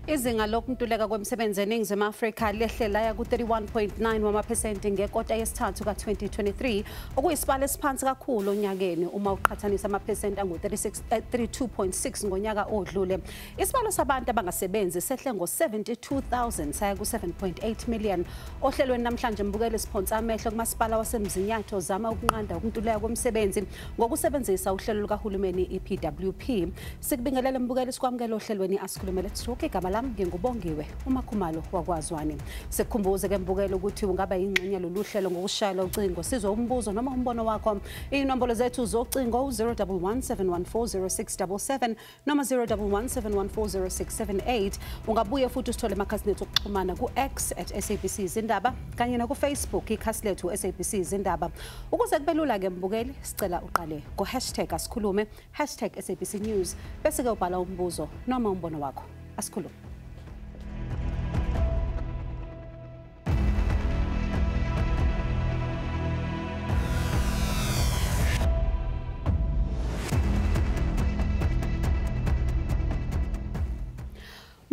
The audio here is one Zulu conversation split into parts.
Izinga lokuntuleka kwemisebenzi eNingizimu Afrika lehle laya ku-31.9 wamaphesenti ngekota yesithathu ka-2023, okuyisibalo esiphansi kakhulu onyakeni uma uqhathanisa amaphesenti angu-32.6 ngonyaka odlule. Isibalo sabantu abangasebenzi sehle ngo-72,000 saya ku-7.8 million. Ohlelweni namhlanje mbukele siphonsa amehlo kumasipala waseMzinyathi ozama ukunqanda ukuntuleka kwemisebenzi ngokusebenzisa uhlelo lukahulumeni i-EPWP. Sikubingelele mbukele, sikwamukele ohlelweni Asikhulume Let's Talk. Igama lami nginguBongiwe uMakhumalo wakwaZwane. Sikukhumbuze ke mbukelo ukuthi ungaba yingxenye lolu hlelo ngokushayela ucingo sizwe umbuzo noma umbono wakho. Inombolo zethu zocingo 0117140677 noma 0117140678. Ungabuye futhi usithole emakhasini ethu okuxhumana ku-X @SABC Izindaba kanye naku-Facebook ikhasi lethu SABC Izindaba. Ukuze kube lula ke mbukeli, sicela uqale ngo-#asikhulume, #SABC News, bese ke ubhala umbuzo noma umbono wakho. Asikhulume.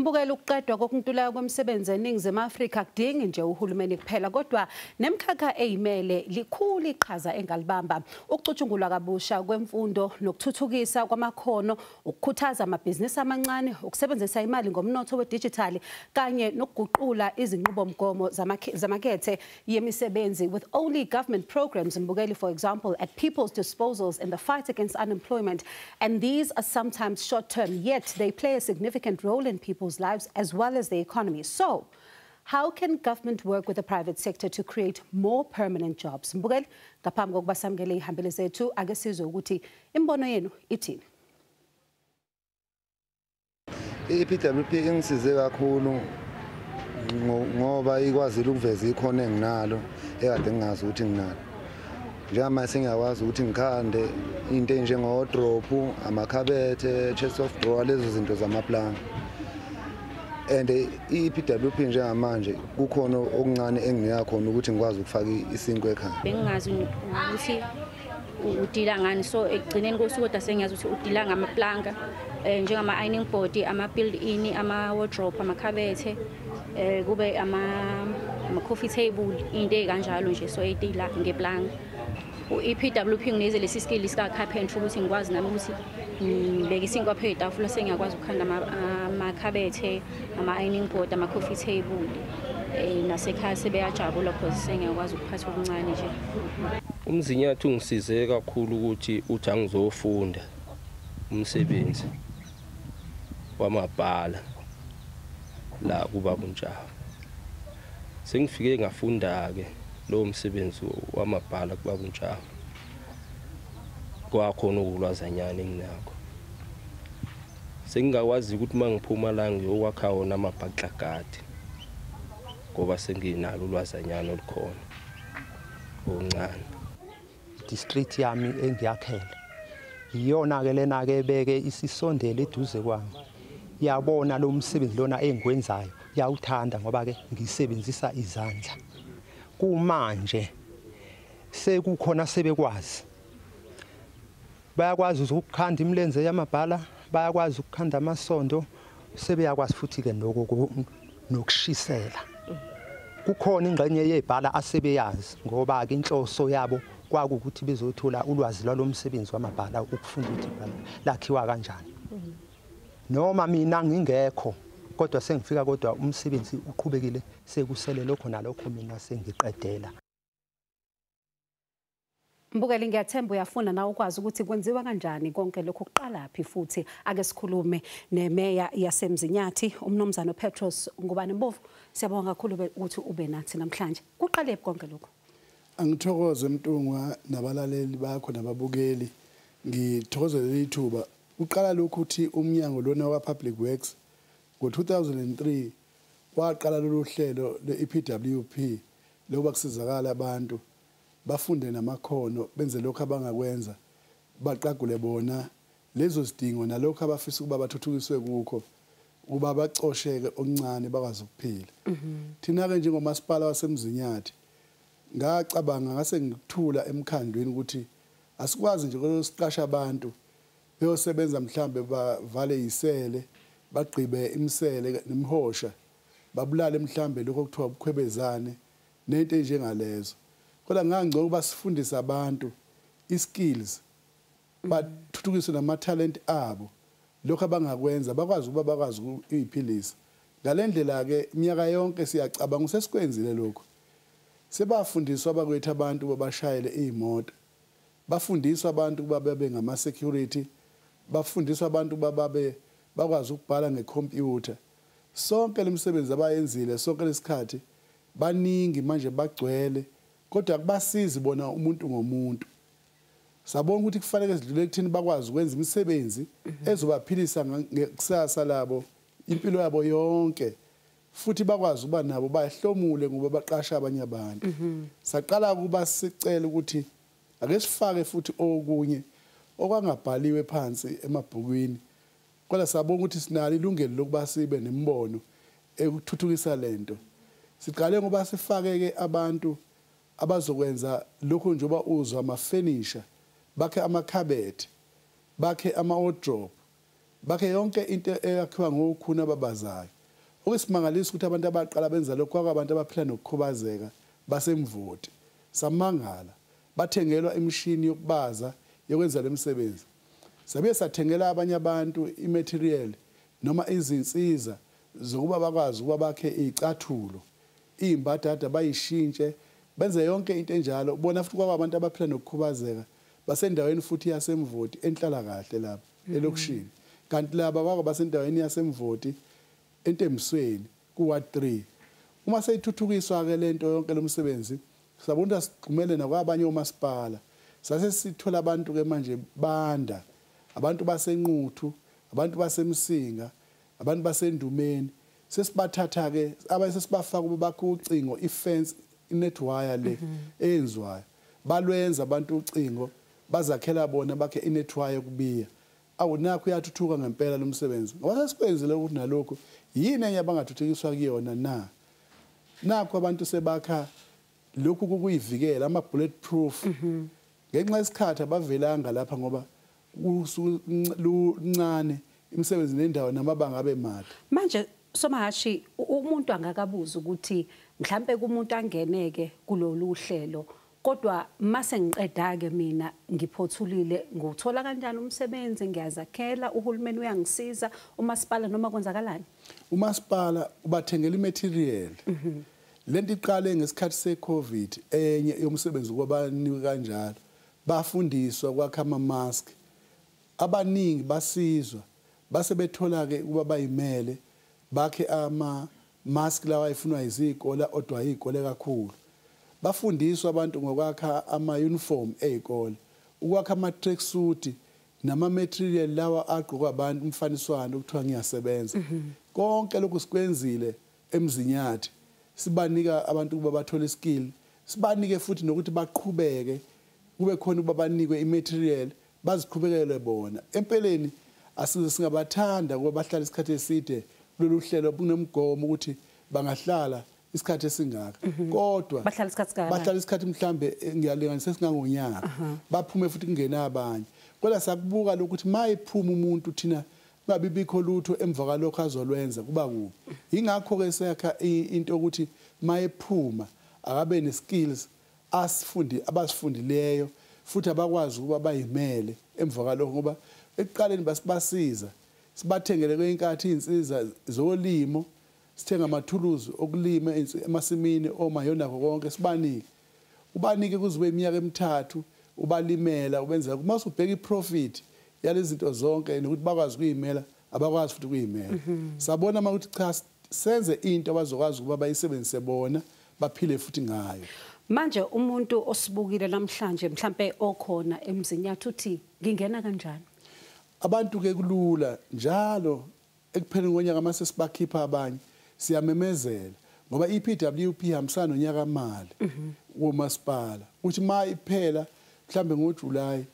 Mbukela, ukuqedwa kokuntuleka kwemisebenzi eNingizimu Afrika kudingi nje uhulumeni kuphela, kodwa nemkhakha eyimele likhulu iqhaza engalibamba. Ukucutshungulwa kabusha kwemfundo nokuthuthukisa kwamakhono, ukukhuthaza amabhizinisi amancane, ukusebenzisa imali ngomnotho wedijithali kanye nokuguqula izinqubomgomo zamakethe yemisebenzi. With only government programs, mbukeli, for example, at people's disposals in the fight against unemployment, and these are sometimes short-term, yet they play a significant role in people's lives as well as the economy. So, how can government work with the private sector to create more permanent jobs? Mbukeli, ngaphambi kokuba samukele ihambele zethu, ake sizwe ukuthi imbono yenu ithini. I-EPWP ingisize kakhulu ngoba ikwazile ukuveza ikhono enginalo ekade ngingazi ukuthi nginalo. Njengamanje sengiyakwazi ukuthi ngikhande into enjengo-wardrobe, amakhabethe, chest of drawer, lezo zinto zamaplanga. And i-EPWP njengamanje kukhona okuncane enginika khona ukuthi ngikwazi ukufaka isinkwa ekhaya. Bengingazi ukuthi udila ngani, so ekugcineni kosuku kodwa sengiyazi ukuthi udila ngamaplanka njengama ironing board, ama built-in, ama wardrobe, amakhabethe, kube ama coffee table, into ekanjalo nje, so edila ngeplanka. U-EPWP nginikeze lesi skill sika carpentry ukuthi ngikwazi nami ukuthi ngibeke isinkwa phezu kwetafula, sengiyakwazi ukukhanda amakhabethe, ama-ironing board, ama-coffee table. Nasekhaya sebeyajabula because sengiyakwazi ukuphatha okuncane nje. UMzinyathi ungisize kakhulu ukuthi uthi angizofunda umsebenzi wamabhala la kuBaba uNtshaba. Sengifike ngafunda-ke lowo msebenzi wamabhala kuBaba uNtshaba, kwakhona ukulwazanyana enginakho. Sengingakwazi ukuthi uma ngiphuma la ngiyokwakha wona amabhaklagadi ngoba senginalo ulwazanyana olukhona okuncane. District yami engiyakhela iyona-ke lena-ke ebeke isisondele eduze kwami, yabona lo msebenzi lona engikwenzayo, yawuthanda ngoba-ke ngisebenzisa izandla. Kumanje sekukhona sebekwazi, bayakwazi ukukhanda imilenze yamabhala, bayakwazi ukukhanda amasondo, sebeyakwazi futhi-ke nokushisela. Kukhona ingxenye yebhala asebeyazi ngoba-ke inhloso yabo kwakuwukuthi bezothola ulwazi lwalo msebenzi wamabhala, ukufunda ukuthi ibhala lakhiwa kanjani. Noma mina ngingekho kodwa sengifika, kodwa umsebenzi uqhubekile, sekusele lokho nalokho mina sengiqedela. Mbukeli, ngiyathemba uyafuna nawe ukwazi ukuthi kwenziwa kanjani konke lokhu, kuqalaphi futhi. Ake sikhulume nemeya yaseMzinyathi umnumzane Petros Ngubane Mbovu. Siyabonga kakhulu ukuthi ube nathi namhlanje. Kuqalephi konke lokhu? Angithokoze Mntungwa nabalaleli bakho nababukeli, ngithokozele ithuba. Uqala lokhu ukuthi umnyango lona wa Public Works ngo-2003 waqala lolu hlelo le-EPWP lokuba kusizakala abantu bafunde namakhono, benze lokho abangakwenza, baqagule bona lezo zidingo nalokho abafisa ukuba bathuthukiswe kukho, ukuba bacosheke okuncane bakwazi ukuphila. Thina-ke njengomasipala waseMzinyathi ngacabanga ngase ngikuthula emkhandlwini ukuthi asikwazi nje siqasha abantu beyosebenza mhlambe bavale isele Bagqibe imisele nemihosha, babulale mhlambe lokho kuthiwa ubukhwebezane nento enjengalezo. Kodwa ngangcono basifundise abantu iskills, bathuthukise nama-talent abo, lokho abangakwenza bakwazi ukuba bakwazi ukuyiphilisa. Ngalendlela ke iminyaka yonke siyacabanga sesikwenzile lokho. Sebafundiswa abakwethu abantu babashayele izimoto, bafundiswa abantu ukuba babe ngama security, bafundiswa abantu ukuba babe bakwazi ukubhala ngecomputer. Sonke lemisebenzi abayenzile sonke lesikhathi baningi manje bagcwele, kodwa kubasizi bona umuntu ngomuntu. Sabona ukuthi kufanele sidlule ekuthini bakwazi ukwenza imisebenzi ezobaphilisa ngekusasa labo, impilo yabo yonke, futhi bakwazi ukuba nabo bahlomule ngoba baqasha abanye abantu. Saqala ukuba sicela ukuthi ake sifake futhi okunye okwangabhaliwe phansi emabhukwini, kodwa sabona ukuthi sinalo ilungelo lokuba sibe nembono ekuthuthukisa lento. Siqale ngoba sifake ke abantu abazokwenza lokho njengoba uzwa ama-furniture, bakhe amakhabethe, bakhe ama-wardrobe, bakhe yonke into eyakhiwa ngokhuni ababazayo. Okusimangalisa ukuthi abantu abaqala benza lokho kwabantu abaphila nokukhubazeka basemvoti. Samangala, bathengelwa imishini yokubaza yokwenza lemisebenzi. Sabe sathengela abanye abantu imaterial noma izinsiza zokuba bakwazi ukuba bakhe izicathulo, izimbadada bayishintshe, benze yonke into enjalo. Bona futhi kwabantu abaphila nokukhubazeka basendaweni futhi yasemvoti enhlala kahle lapha elokishini, kanti laba kwako basendaweni yasemvoti entemisweni ku ward 3. Uma seyithuthukiswa ke lento yonke lomsebenzi, sabona sigxumele nakwabanye omasipala. Sase sithola abantu ke manje banda, abantu basenquthu, abantu basemsinga, abantu basendumeni. Sesibathatha ke abaye sesibafaka ukuba bakhe ucingo, ifence, inet wire le eyenziwayo. Balwenza abantu ucingo, bazakhela bona bakhe inet wire kubiya. Awunakho uyathuthuka ngempela lo msebenzi. Ngoba sesikwenzile ukuthi nalokho yini enye abangathuthukiswa kuyona na? Nakho abantu sebakha lokhu kukuyivikela ama bulletproof. Ngenxa yesikhathi abavelanga lapha ngoba luncane imisebenzi nendawo namabanga abe made. Manje Somahashi, umuntu angakabuza ukuthi mhlambe kumuntu angeneke kulolu hlelo, kodwa mase ngiqeda ke mina ngiphothulile, nguthola kanjani umsebenzi? Ngiyazakhela, uhulumeni uyangisiza, umasipala noma kwenzakalani? Umasipala ubathengela imaterial. Lento iqale ngesikhathi seCovid, enye yomsebenzi kwabanikwe kanjalo. Bafundiswa kwakha ama mask. Abaningi basizwa base bethola ke ukuba bayimele bakhe ama mask lawa ayifunwa izikole, odwa izikole kakhulu. Bafundiswa abantu ngokwakha ama uniform ezikole, ukwakha ama tracksuit nama material lawa agqokwa abantu, umfaniswano okuthiwa ngiyasebenza. Konke lokhu sikwenzile eMzinyathi, sibanika abantu ukuba bathole skill, sibanike futhi nokuthi baqhubeke, kube khona ukuba banikwe imaterial baziqhubekele bona. Empeleni asize singabathanda ukuba bahlale isikhathi eside kulolu hlelo, kunemgomo ukuthi bangahlala isikhathi esingaka, kodwa bahlala isikhathi kangakanani? Bahlala isikhathi mhlambe ngiyalinganisa singangonyaka, baphume futhi kungena abanye. Kodwa sakubuka lokuthi mayiphuma umuntu thina kungabibikho lutho emva kwalokho azolwenza, kuba kubi. Ingakho ke siyakha into ukuthi mayiphuma akabe ne skills asifundi abasifundileyo futhi abakwazi ukuba bayimele emva kwalokho, ngoba ekuqaleni basibasiza sibathengele kwenkathi izinsiza zolimo, sithenga amathuluzi okulima emasimini omayonakho konke sibanike. Ubanike kuze iminyaka emithathu ubalimela ubenza uma usubheka iprofit yalezi zinto zonke nokuthi bakwazi ukuyimela, abakwazi futhi ukuyimela. Sabona uma ukuthi cha, senze into abazokwazi ukuba bayisebenzise bona baphile futhi ngayo. Manje umuntu osibukile namhlanje mhlambe okhona eMzinyathi uthi ngingena kanjani? Abantu ke kulula njalo ekupheleni konyaka mase sibakhipha abanye siyamemezela, ngoba iPWP ihambisana nonyaka mali womasipala. Uthi ma iphela mhlambe ngoJuly,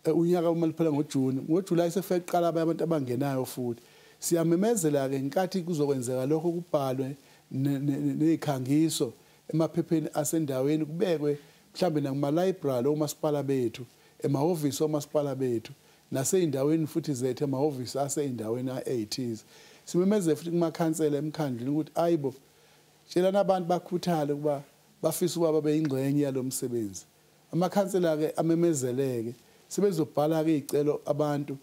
unyaka uma liphela ngoJune, ngoJuly sefike qala abantu abangenayo futhi. Siyamemezela ke ngenkathi kuzokwenzeka lokho, kubhalwe nezikhangiso emaphepheni asendaweni, kubekwe mhlambe nakuma library omasipala bethu, emahhovisi omasipala bethu, naseyindaweni futhi zethu emahhovisi aseyindaweni a-80s. Simemeze futhi kumakhansela emkhandlini ukuthi ayibo, tshelana abantu bakhuthale ukuba bafisa ukuba babe ingxenye yalomsebenzi. Amakhansela ke amemezeleke, sebezobhala ke izicelo abantu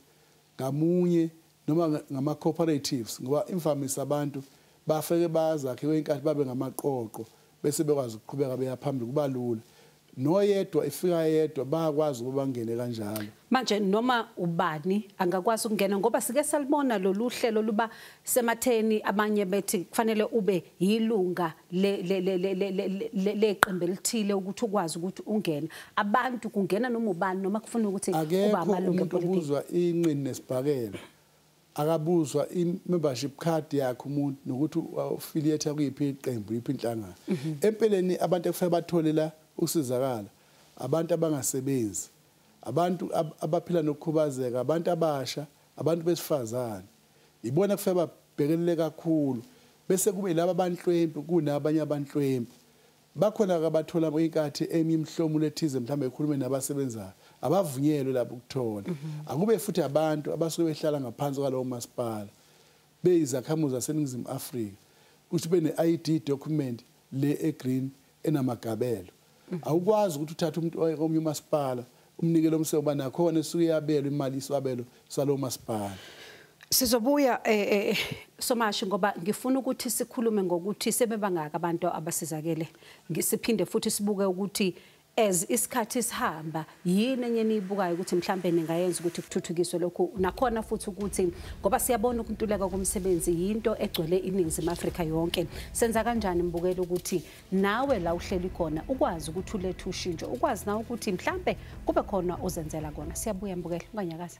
ngamunye noma ngama cooperatives, ngoba imvamisa abantu bafike bazakhe kwenkathi babe ngamaqoqo bese bekwazi ukuqhubeka beya phambili, kuba lula. Noyedwa ifika yedwa bayakwazi ukuba bangene kanjalo. Manje noma ubani angakwazi ukungena, ngoba sike salibona lolu hlelo luba sematheni, abanye bethi kufanele ube yilunga leqembu elithile ukuthi ukwazi ukuthi ungene. Abantu kungena noma ubani, noma kufuna ukuthi uba amalungu epolitiki. Akekho inqini nesibhakela, akabuzwa i-membership card yakhe umuntu nokuthi affiliate kuyiphi iqembu, yiphi inhlangano. Empeleni abantu ekufanele bathole la ukusizakala abantu abangasebenzi, abantu abaphila nokukhubazeka, abantu abasha, abantu besifazane, ibona kufanele babhekelele kakhulu. Bese kube laba abanhlwempu kunabanye abanhlwempu bakhona abathola inkathi eminye imihlomulo ethize, mhlawumbe ekhulume nabasebenzayo, abavunyelwe lapho ukuthola. Akube futhi abantu abasuke behlala ngaphansi kwalowo masipala beyizakhamuzi zaseNingizimu Afrika, ukuthi bene-ID document le egreen enamagabelo. Awukwazi ukuthi uthathe umuntu omunye umasipala umnikele umsebenzi, uba nakhona esuke yabelwa imali isabelo salowo masipala. Sizobuya Somashi, ngoba ngifuna ukuthi sikhulume ngokuthi sebebangaka abantu abasizakele, siphinde futhi sibuke ukuthi as isikhathi sihamba yini enye niyibukayo ukuthi mhlambe ningayenza ukuthi kuthuthukiswe lokhu, nakhona futhi ukuthi ngoba siyabona ukuntuleka komsebenzi yinto egcwele iNingizimu Afrika yonke. Senza kanjani mbukelo ukuthi nawe la uhleli khona ukwazi ukuthi ulethe ushintsho, ukwazi nawe ukuthi mhlambe kube khona ozenzela kona. Siyabuya mbukelo, unganyakazi.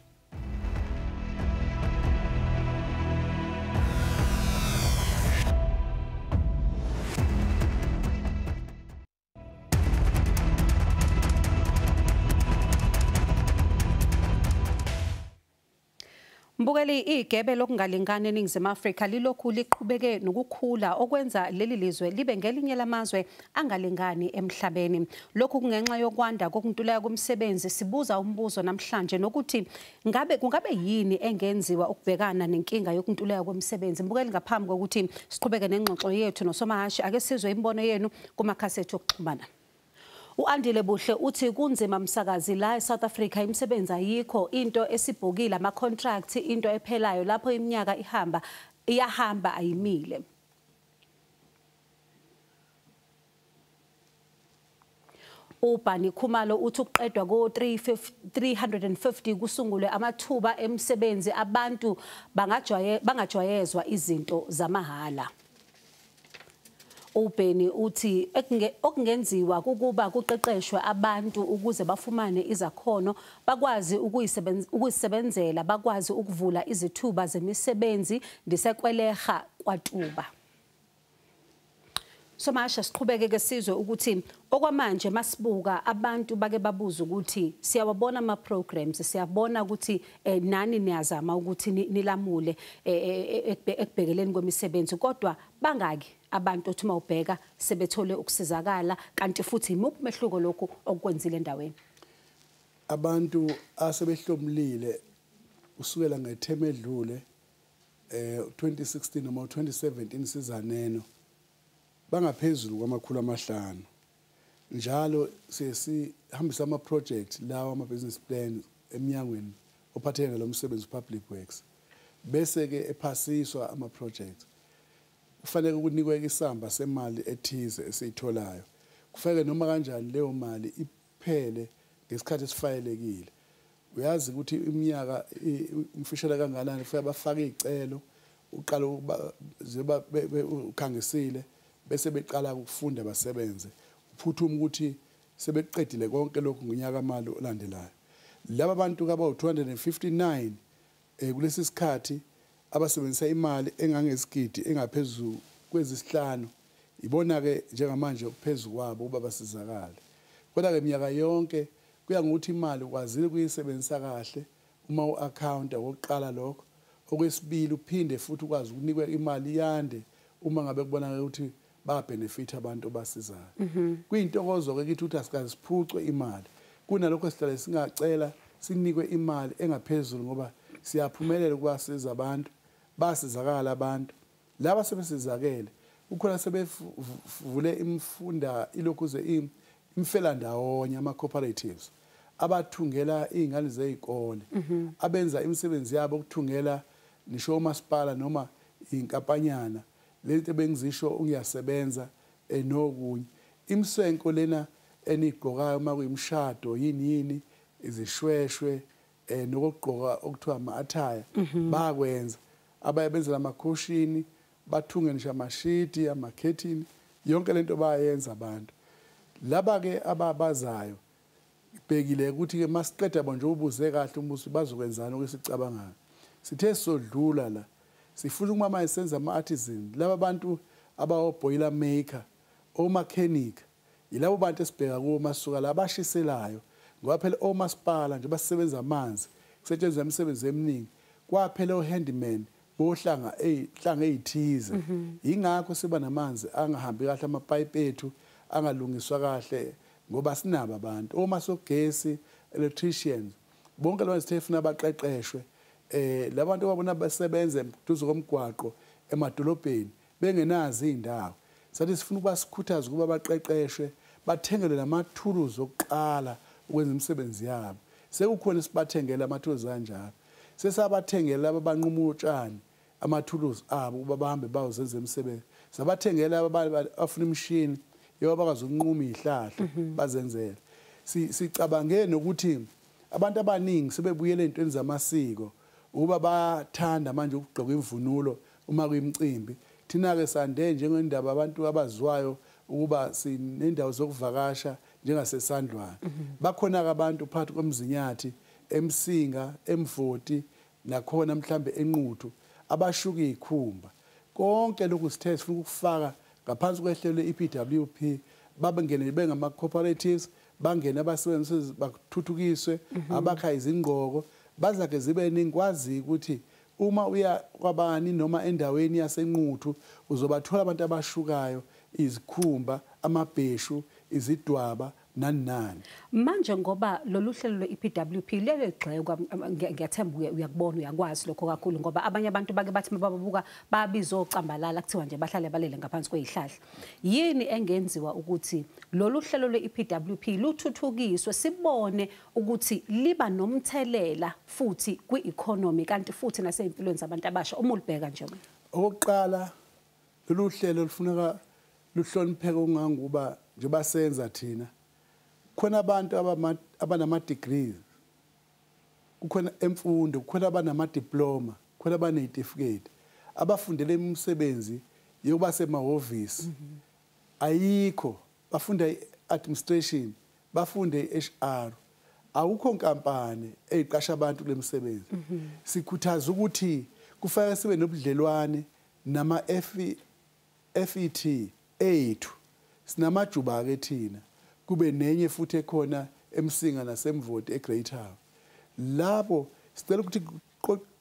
Mbukeli, igebe lokungalingani eNingizimu Afrika lilokhu liqhubeke nokukhula, okwenza leli lizwe libe ngelinye lamazwe angalingani emhlabeni. Lokhu kungenxa yokwanda kokuntuleka komsebenzi. Sibuza umbuzo namhlanje nokuthi ngabe kungabe yini engenziwa ukubhekana nenkinga yokuntuleka komsebenzi. Mbukeli, ngaphambi kokuthi siqhubeke nengxoxo yethu noSomahashi, ake sizwe imibono yenu kumakhasi ethu okuxhumana. U-Andile Buhle uthi kunzima msakazi la eSouth Africa, imisebenzi ayikho, into esibhokile ama-contract, into ephelayo lapho iminyaka ihamba iyahamba ayimile. uBhani Khumalo uthi ukuqedwa ko-350 kusungulwe amathuba emisebenzi, abantu bangajwayezwa izinto zamahhala. uBheni uthi okungenziwa kukuba kuqeqeshwe abantu ukuze bafumane izakhono, bakwazi ukuyisebenzela, bakwazi ukuvula izithuba zemisebenzi. Ndisekweleha kwaTuba. Somasha, siqhubeke ke sizwe ukuthi okwamanje masibuka abantu bake babuza ukuthi siyawabona ama programs, siyabona ukuthi nani niyazama ukuthi nilamule ekubhekeleni kwemisebenzi, kodwa bangaki abantu othi mawubheka sebethole ukusizakala, kanti futhi imuphi umehluko lokhu okwenzile endaweni? Abantu asebehlomulile usukela ngetheme edlule 2016 noma 2017 sizaneno bangaphezulu kwama-500. Njalo sesihambisa ama project lawa, ama business plan eminyangweni ophatheke nalomsebenzi public works, bese ke ephasiswa ama project. Kufanele ukunikwe isamba semali ethize esiyitholayo, kufanele noma kanjani leyo mali iphele ngesikhathi esifayelekile. Uyazi ukuthi iminyaka umfishela kanganani, kufanele bafake icelo, uqala ukuba ukhangisile bese beqala ukufunda basebenze, uphuthuma ukuthi sebeqedile konke lokhu ngonyaka mali olandelayo. Laba bantu kaba 259 kulesi sikhathi abasebenzisa imali engangesigidi engaphezulu kwezisihlanu, ibona ke njengamanje okuphezulu kwabo ukuba basizakale. Kodwa ke iminyaka yonke kuya ngokuthi imali ukwazile ukuyisebenzisa kahle uma u-accounta okokuqala lokho, okwesibili uphinde futhi ukwazi ukunikwa imali yande uma ngabe kubonakala ukuthi ba-benefit abantu obasizayo. Kuyintokozo ke kithi ukuthi asikaze siphucwe imali, kunalokho sihlale singacela sinikwe imali engaphezulu ngoba siyaphumelela ukubasiza abantu. Basizakala abantu laba sebesizakele, kukhona sebevule imfunda ilokhuze imfelandawonye, ama cooperatives abathungela izingane zezikole, abenza imisebenzi yabo ukuthungela nisho umasipala noma inkampanyana lento bengizisho ungiyasebenza enokunye imsenko lena enigqokayo uma kuyimshado yini yini izishweshwe nokugqoka okuthiwa ama-athaya bakwenza abaye benzela amakhoshini bathunge nje amashiti amakhethini yonke lento bayenza abantu laba ke ababazayo ibhekile ukuthi ke masiqeda bonje ubuze kahle umbuso bazokwenzana okwesicabangayo sithe sodlula la sifuna uma manje senza ama artisan laba bantu abawo boiler maker omechanic yilabo bantu esibheka kuwo masuka la abashiselayo ngoba phela omasipala nje basebenza amanzi kusetshenziswa imisebenzi eminingi kwaphela ohandyman bohlanga ezihlanga ezithize ingakho siba namanzi angahambi kahle amapipe ethu angalungiswa kahle ngoba sinabo abantu omasogesi electricians bonke labo sithe funa abaqeqeshwe labantu ababona basebenze duze komgwaqo emadolobheni bengenazi indawo sathi sifuna ukuba sikhuthaze ukuba baqeqeshwe bathengelwe namathuluzi okuqala ukwenza imisebenzi yabo sekukhona sibathengela amathuluzi kanjalo sesabathengela laba banquma utshani amathuluzi abo ukuba bahambe bayozenza imisebenzi sabathengela abafuna imishini yoba bakwazi ukunquma izihlahla bazenzele sicabange nokuthi abantu abaningi sebebuyele ezintweni zamasiko ukuba bathanda manje ukugqoka imvunulo uma kuyimicimbi thina ke sande njengendaba abantu abazwayo ukuba sinendawo zokuvakasha njengasesandlwana bakhona ke abantu phakathi komzinyathi eMsinga eMvoti nakhona mhlambe eNquthu abashuka izikhumba konke lokhu sithe sifuna ukufaka ngaphansi kwehlelo le-EPWP babengene bengama cooperatives bangene abasebenzisi bakuthuthukiswe abakha izingqoko bazake zibe ningwazi ukuthi uma uya kwabani noma endaweni yaseNquthu uzobathola abantu abashukayo izikhumba amabheshu izidwaba nani nani. Manje ngoba lolu hlelo lwe-EPWP lele gxekwa ngiyathemba uyakubona uyakwazi lokho kakhulu ngoba abanye abantu bake bathi mababuka babizocambalala kuthiwa nje bahlale balele ngaphansi kwezihlahla. Yini engenziwa ukuthi lolu hlelo lwe-EPWP luthuthukiswe sibone ukuthi liba nomthelela futhi kwi-economy kanti futhi nasey'mpilweni zabantu abasha uma ulibheka nje? Okokuqala lolu hlelo lufuneka luhlonipheke okungangokuba nje basenza thina khona abantu abanama degrees kukhona emfundo kukhona abanama diploma kukhona abanezitifiketi abafundele imisebenzi yokuba semahhovisi ayikho bafunda administration bafunde HR awukho nkampani eziqasha abantu kulemsebenzi. Sikhuthaza ukuthi kufanele sibe nobudlelwane nama FET ethu sinamajuba ke thina kube nenye futhi ekhona eMsinga naseMvoti eGreat Town lapho sicela ukuthi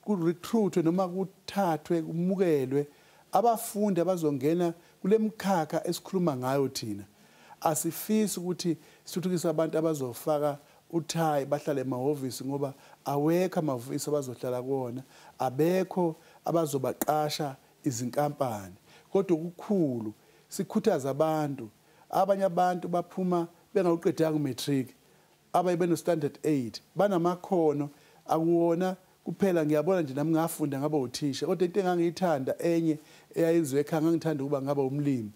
ku recruit noma kuthathwe kumukelwe abafundi abazongena kulemkhakha esikhuluma ngayo thina. Asifisi ukuthi sithuthukise abantu abazofaka uthayi bahlale emahhovisi ngoba awekho amahhovisi abazohlala kuona abekho abazobaqasha izinkampani kodwa okukhulu sikhuthaza abantu abanye abantu baphuma bengawuqedanga umatric abaye beno standard 8 banamakhono akuwona kuphela. Ngiyabona nje nami ngafunda ngaba uthisha kodwa into engangiyithanda enye eyayenziwe ekhaya ngangithanda ukuba ngaba umlimi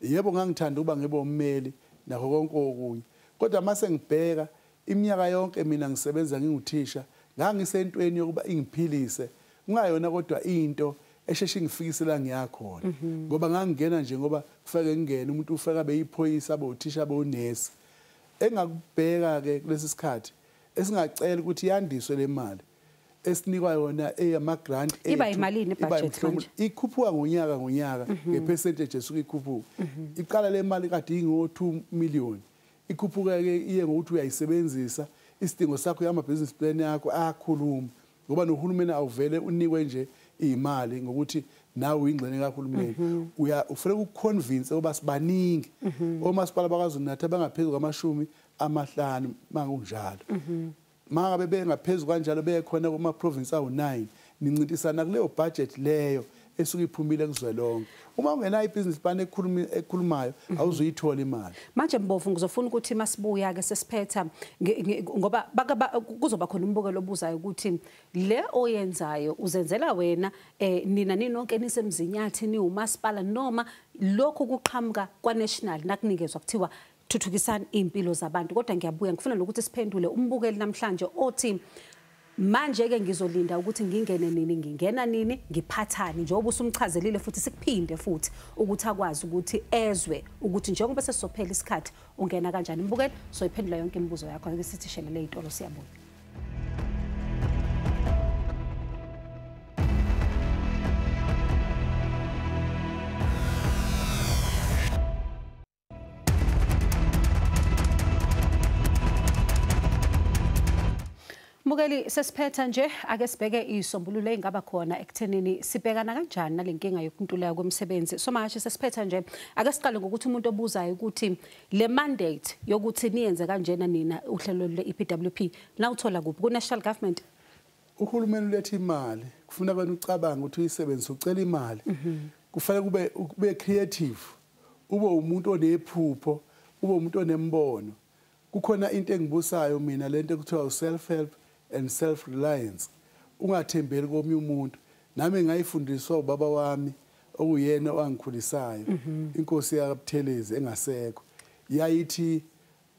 yebo ngangithanda ukuba ngibe ummeli nakho konke okunye kodwa mase ngibheka iminyaka yonke mina ngisebenza nginguthisha ngangisentweni yokuba ingiphilise kungayona kodwa into esheshe ngifikise la ngiyakhona ngoba ngangingena nje ngoba kufake ngingene umuntu ufaka beyiphoyisa abothisha abonesi. Engakubheka ke kulesi sikhathi esingacela ukuthi yandiswe le mali esinikwa yona eyama grant ethu iba imalini ibudget manje ikhuphuka ngonyaka ngonyaka ngepercentage esuke ikhuphuka iqala le mali kade ingo 2 million ikhuphuka ke iye ngokuthi uyayisebenzisa isidingo sakho yama business plan yakho ayakhuluma ngoba nohulumeni awuvele unikwe nje imali ngokuthi nawe ingxenye kahulumeni uya ufuna ukuconvince ukuba sibaningi omasipala bakwaZulu Natal bangaphezulu kwama-50 mangunjalo mangabe bengaphezulu kanjalo bekhona kuma province awu9 Nincintisana kuleyo budget leyo esuke iphumile kuzwelonke. Uma ungenayo ibusiness plan ekhulumayo awuzuyithola imali. Manje Mbovu, ngizofuna ukuthi masibuya ke sesiphetha, ngoba kuzoba khona umbukelo obuzayo ukuthi le oyenzayo uzenzela wena, nina ninonke nisemzinyathi niwumasipala, noma lokhu kuqhamuka kwa national nakunikezwa kuthiwa thuthukisani impilo zabantu. Kodwa ngiyabuya ngifuna nokuthi siphendule umbukeli namhlanje othi manje ke ngizolinda ukuthi ngingene nini, ngingena nini, ngiphathani, njengoba usumchazelile futhi sikuphinde futhi ukuthi akwazi ukuthi ezwe ukuthi njengoba sesizophela isikhathi ungena kanjani. Mbukeli, soyiphendula yonke imibuzo yakho, ake sithi shelele izitolo, siyabuya. Mbukeli, sesiphetha nje, ake sibheke isombululo engaba khona ekuthenini sibhekana kanjani nalenkinga yokuntuleka kwemisebenzi. Somashe, sesiphetha nje, ake siqale ngokuthi umuntu obuzayo ukuthi le mandate yokuthi niyenze kanjena nina uhlelo lwe-EPWP nawuthola kuphi? Ku-national government? Uhulumeni uletha imali, kufuna abantu ucabange ukuthi uyisebenzise, ucela imali. Kufanele kube creative, ube umuntu onephupho, ube umuntu onembono. Kukhona into engibusayo mina, lento ekuthiwa self help and self reliance. Ungathembeli komunye umuntu. Nami ngayifundiswa ubaba wami okuyena owangikhulisayo, inkosi yaButhelezi engasekho. Yayithi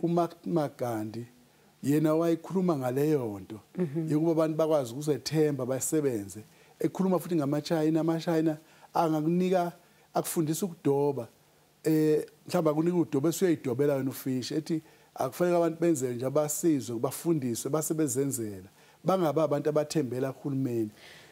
uMahatma Gandhi yena wayikhuluma ngaleyo nto yokuba abantu bakwazi ukuzethemba basebenze. Ekhuluma futhi ngamaChina, amaChina angakunika akufundisa ukudoba, mhlawumbe akunika udobe esuyayidobela wena ufish. Ethi akufanele abantu benze nje, abasizwe bafundiswe basebenzenzela, bangaba abantu abathembela kuhulumeni.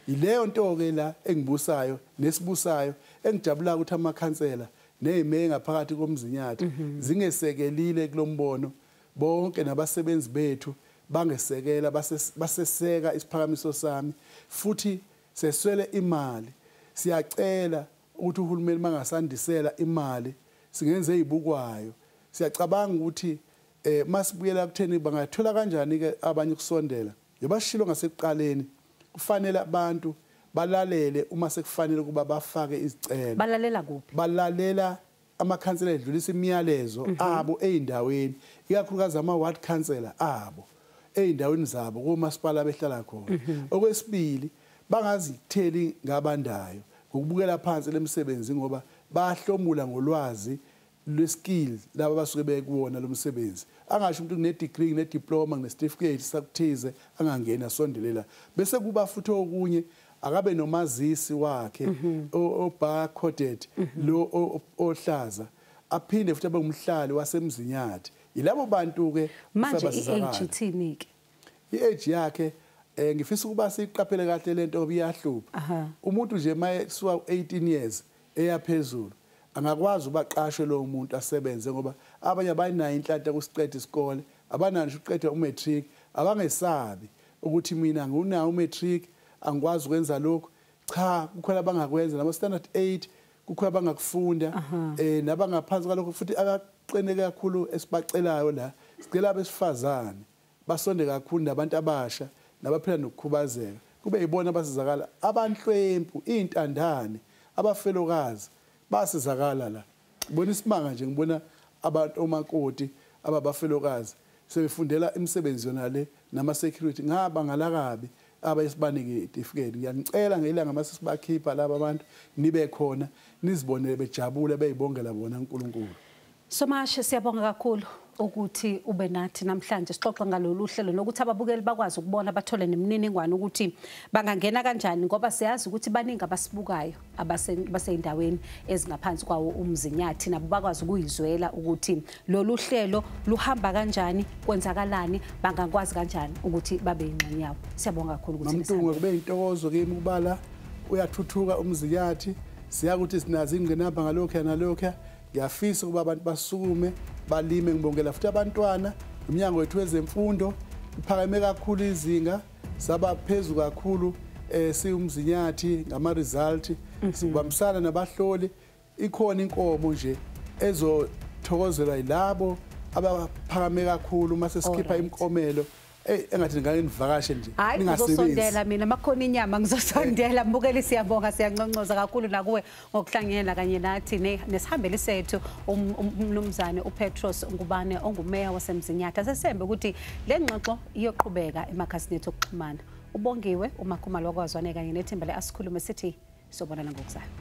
Ileyo nto ke la engibusayo nesibusayo, engijabula ukuthi amakhansela nezimeya ngaphakathi komzinyathi zingesekelile kulombono, bonke nabasebenzi bethu bangesekela, baseseka isiphakamiso sami. Futhi seswele imali, siyacela ukuthi uhulumeni mangasandisela imali singenze izibukwayo. Siyacabanga ukuthi masibuyela kutheni bangathola kanjani ke abanye kusondela. Yabashilo ngasekuqaleni, kufanele abantu balalele uma sekufanele kuba bafake izicelo. Balalela kuphi? Balalela amakhansela edlulisa imiyalezo abo eyindaweni, ikakhulukazi ama ward councillor abo eyindaweni zabo komasipala behlala khona. Okwesibili, bangazitheli ngabandayo ngokubukela phansi lemsebenzi, ngoba bahlomula ngolwazi lweskill laba basuke bekuwona lomsebenzi. Angasho umuntu kune degree, ne diploma, ne certificate sakuthize angangena asondelela. Bese kuba futhi okunye, akabe nomazisi wakhe o barcoded lo ohlaza, aphinde futhi abe umhlali wasemzinyathi. Yilabo bantu ke. Manje i-age ithini ke? I-age yakhe ngifisa ukuba siqaphele kahle lento iyahlupha. Umuntu nje mayesuka 18 years eyaphezulu angakwazi ubaqashwe lo muntu asebenze, ngoba abanye abayinayo inhlanhla kusiqeda isikole, abanayo nje ukuqeda umatric, abangesabi ukuthi mina nginawo umatric angikwazi ukwenza lokho. Cha, kukhona abangakwenza nama standard 8, kukhona abangakufunda nabangaphansi kwalokho. Futhi akaqineke kakhulu esibacelayo la, sicela abesifazane basonde kakhulu nabantu abasha nabaphila nokukhubazeka, kube yibona abasizakala, abanhlwempu, intandane, abafelokazi basizakala la. Ngibona isimanga nje, ngibona abantu omakoti ababafelokazi sebefundela imisebenzi yona le nama security, ngaba ngalakabi abayisibanike certificate. Ngiyanicela ngelanga mase sibakhipha laba abantu nibe khona nizibonele bejabule beyibongela bona uNkulunkulu. Somashe, siyabonga kakhulu ukuthi ube nathi namhlanje sixoxa ngalolu hlelo, nokuthi ababukeli bakwazi ukubona bathole nemininingwane ukuthi bangangena kanjani, ngoba siyazi ukuthi baningi abasibukayo abaseyindaweni ezingaphansi kwawo umzinyathi, nabo bakwazi ukuyizwela ukuthi lolu hlelo luhamba kanjani, kwenzakalani, bangakwazi kanjani ukuthi babe ingxenye yawo. Siyabonga kakhulu ukuthi nisambe. Kube intokozo kimi ukubala uyathuthuka umzinyathi, siyakuthi sinazo ingqinamba ngalokho nalokho. Ngiyafisa ukuba abantu basukume balime. Ngibongela futhi abantwana, umnyango wethu wezemfundo uphakeme kakhulu izinga, saba phezulu kakhulu siwumzinyathi ngama result, sibambisana nabahloli. Ikhona inkomo nje ezothokozelwa yilabo abaphakame kakhulu uma sesikhipha imiklomelo. Engathi ngake nivakashe nje. Hayi, ngizosondela mina makhona inyama, ngizosondela. Mbukeli, siyabonga, siyanconcoza kakhulu nakuwe ngokuhlanganyela kanye nathi nesihambeli sethu umnumzane uPetros Ngubane ongumeya waseMzinyathi. Asesembe ukuthi le ngxoxo iyoqhubeka emakhasini ethu okuxhumana. Ubongiwe uMakhumalo wakwaZwane kanye nethimba le-Asikhulume, sithi sobonana ngokuzayo.